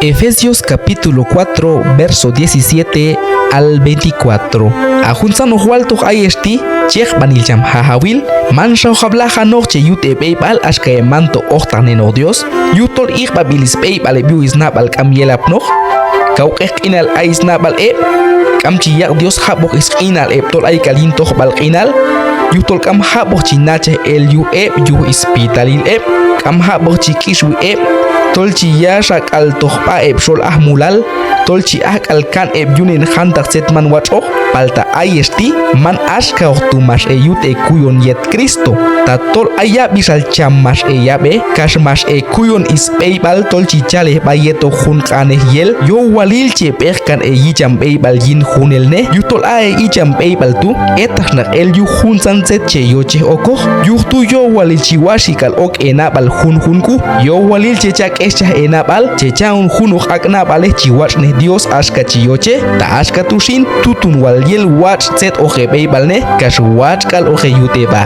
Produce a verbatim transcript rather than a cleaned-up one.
Efesios capítulo cuatro, verso diecisiete al veinticuatro. A juntzanoq wal toq ayex ti', cheqb'anil cham Jajawil, manxa ojab' lajanoq che yut e b'eyb'al axka heb' manto ojtaqnenoq Dios, yujtol iqb'ab'il is b'eyb'al heb' yuj is nab'al k'am yelapnoq. Kaw q'eqq'inal ay is nab'al heb', k'am chi yaq' Dios jab'oq is q'inal heb' tol ayk'al yin tojb'al q'inal, yujtol k'am jab'oq chi nachaj el yuj heb' yuj is pitalil heb', k'am jab'oq chi k'ixwi heb' tol chi yaxak'altoq b'a heb' xol ajmulal, tol chi ajk'al kan heb' yunen jantaq tzet man watx'oq. Palta ayex ti' man axkaoq tu' max e yut e kuyon yet Cristo. Tatol ay yab'ixal cham max e yab'e, kax max e kuyon is b'eyb'al tol chi chalej b'a yetoq jun q'anej yel, yowalil che b'eqkan e yicham b'eyb'al yin junelnej, yujtol a e icham b'eyb'al tu' etaxnaq el yuj juntzan tzet che yochej okoq. Yuj tu' yowalil chi waxik'al ok e nab'al junjun k'u, yowalil che cha' k'exchaj e nab'al, che cha'on junoq ak' nab'alej chi watx'nej Dios axka chi yochej. Ta axka tu' xin, tutun wal yel watx' tzet oq e b'eyb'alnej, kax watx'k'al oq e yut e b'a.